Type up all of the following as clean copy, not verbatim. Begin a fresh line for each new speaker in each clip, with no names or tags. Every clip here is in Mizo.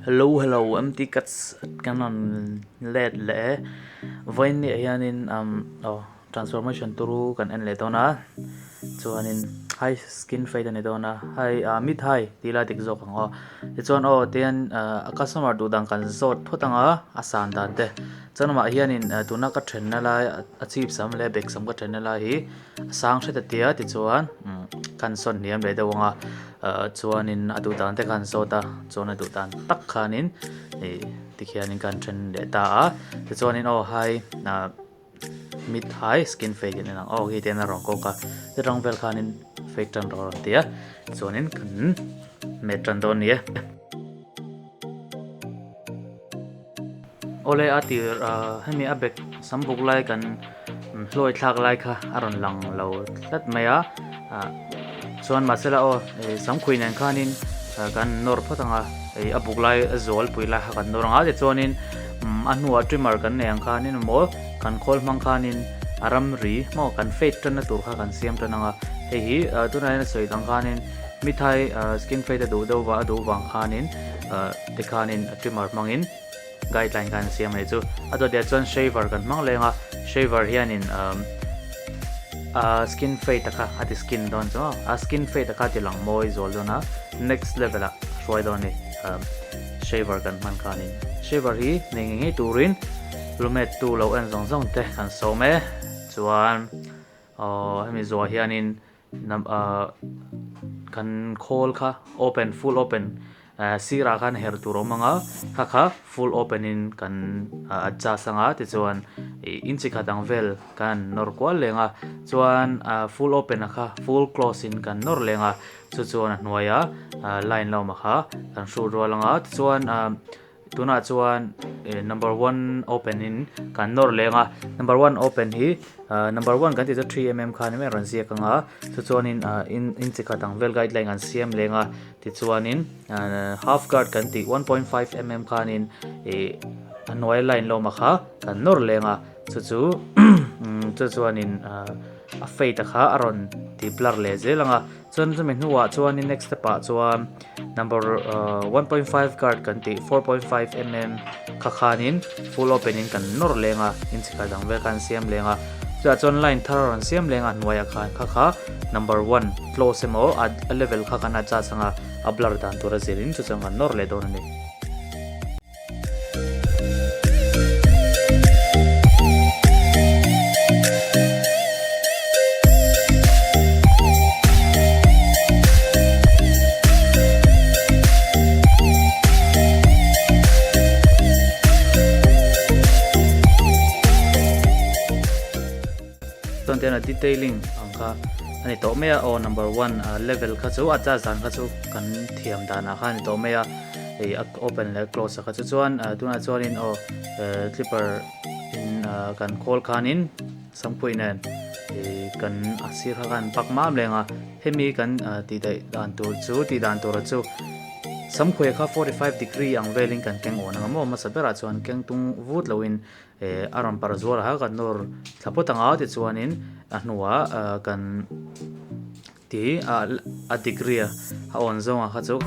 Hello hello MT cuts kan rawn let leh e vawiin ni ah hianin umm aw transformation turu kan en leh dawn a chuanin high skin fade a ni dawn a high ah mid high tih ila dik zawk ang aw tichuan aw tihian ah customer duh dan kan zawt phawt ang a a san dan te chuan amah hianin tuna ka thenna lai a chhip sam leh bek sam ka thenna lai hi a sang hret a tia tichuan kan sawn hniam leh deuh ang a ah chuanin a duh dan te khan zawt a chuan a duh dan tak khanin ih tikhianin kan then leh ta a tichuanin aw hai ah mid high skin fade in ang aw khi te hian a rawn kawk a ti rang vel khanin fade tan rawh a rawn ti a chuanin kan met tan dawn a ni e. Awle a tir ah hemi a bag sam buk lai kan hlawi thlak lai kha a rawn lang lo tlat mai a ah chuan mahsela aw ih samkhuih nen khanin kan nawr phawt ang a ih a buk lai a zual pui lai kha kan nawr ang a tichuanin a hnuah trimmer kan nei ang khanin emaw kan khawl hmang khanin a ramri maw kan fade tanna tur kha kan siam tan ang a hei hi tunah hian a sawi dang khanin mithai skin fade a duh deuh a duh vang khanin tikhanin trimmer hmangin guideline khan a siam a nih chu a dawt leh chuan shaver kan hmang leng a shaver hianin a skin fade a kha a ti skin dawn chu a skin fade a kha ti lang mawi zual dawn a next level ah a hruai dawn a ni shaver kan hman khanin shaver hi nei ngei ngei turin lumet tu lo en zawng zawng te kan sawm e chuan aw hemi zuah hianin Kan khawl kha open full open sirah khan her tur a awm ang a kha kha full open in kan adjust ang a tichuan ih inchi khat ang vel kan nawr kual leng a chuan full open a kha full close in kan nawr leng a chu chuan a hnuaia line la awm a kha kan hrut rual ang a tichuan. Tunah chuan number one open in kan nawr leng a, number one open hi number one kan tih chu 3mm khan emaw a rawn ziak ang a, chu chuanin in chi khat ang vel guideline an siam leng a, tichuanin half guard kan tih 1.5mm khanin ih a hnuai line lawm a kha kan nawr leng a, chu chu chu chuanin a fade a kha a rawn ti blur leh zel ang a. Chuan chumi hnuah chuanin next step ah chuan number 1.5 guard kan tih 4.5 mm kha khanin full open in kan nawr leng a inch khat ang vel khan siam leng a chutah chuan line thar a rawn siam leng a hnuaiah khan kha kha number one close emaw a level kha kan adjust anga a blur dan tur a zirin chu chuan kan nawr leh dawn a ni. Chuan tihian a detailing ang kha a ni tawh mai a aw number one level kha chu a charge dan kha chu kan thiam danah khan a ni tawh mai a. Hei a open leh close a kha chu chuan tunah chuanin aw clipper in kan khawl khanin samkhuih nen ih kan a sir kha khan pak mam leng a hemi kan tih daih dan tur chu tih dan tur chu samkhuih kha 45 degree ang velin kan keng awn ang a maw hmasa berah chuan keng tung vut loin ih a rawn parh zual a kan nawr thla phawt ang a tichuanin a hnuah kan. Tih a degree a awn zawng a kha chu.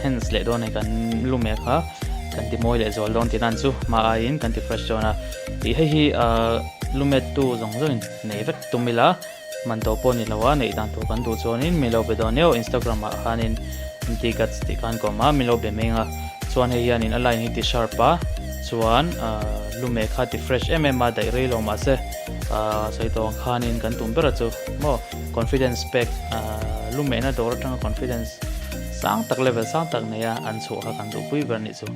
enhance leh dawn a ni kan lume kha kan ti mawi leh zual dawn tihna an chu hma aiin kan ti fresh dawn a ih hei hi ah lumet tu zawng zawng in nei vek tum ila man to pawh ni lo a neih dan tur kan duh chuanin min lo be dawn nia aw Instagram ah khanin mt guts tih khan ka awm a min lo be meng a chuan hei hianin a line hi ti sharp a chuan ah lume kha ti fresh em em a daih rei lo mahse ah sawi tawh ang khanin kan tum ber a chu maw confidence pek ah lumehna dawr atanga confidence sang tak level sang tak neia an chhuah kha kan duhpui ber anih chu.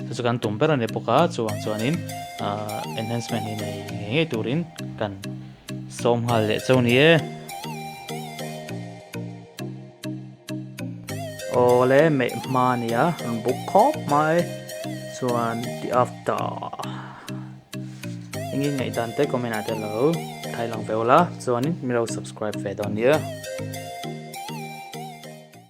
Chu chu kan tum ber a ni bawk a, chuvang chuanin ahh enhancement hi nei ngei ngei turin kan sawm nghal leh chauh a ni e. Awle meh hma a ni a, an buk khawp mai chuan the after engin ngaihdan te comment ah te lo thai lang ve ula chuanin min lo subscribe ve dawn nia.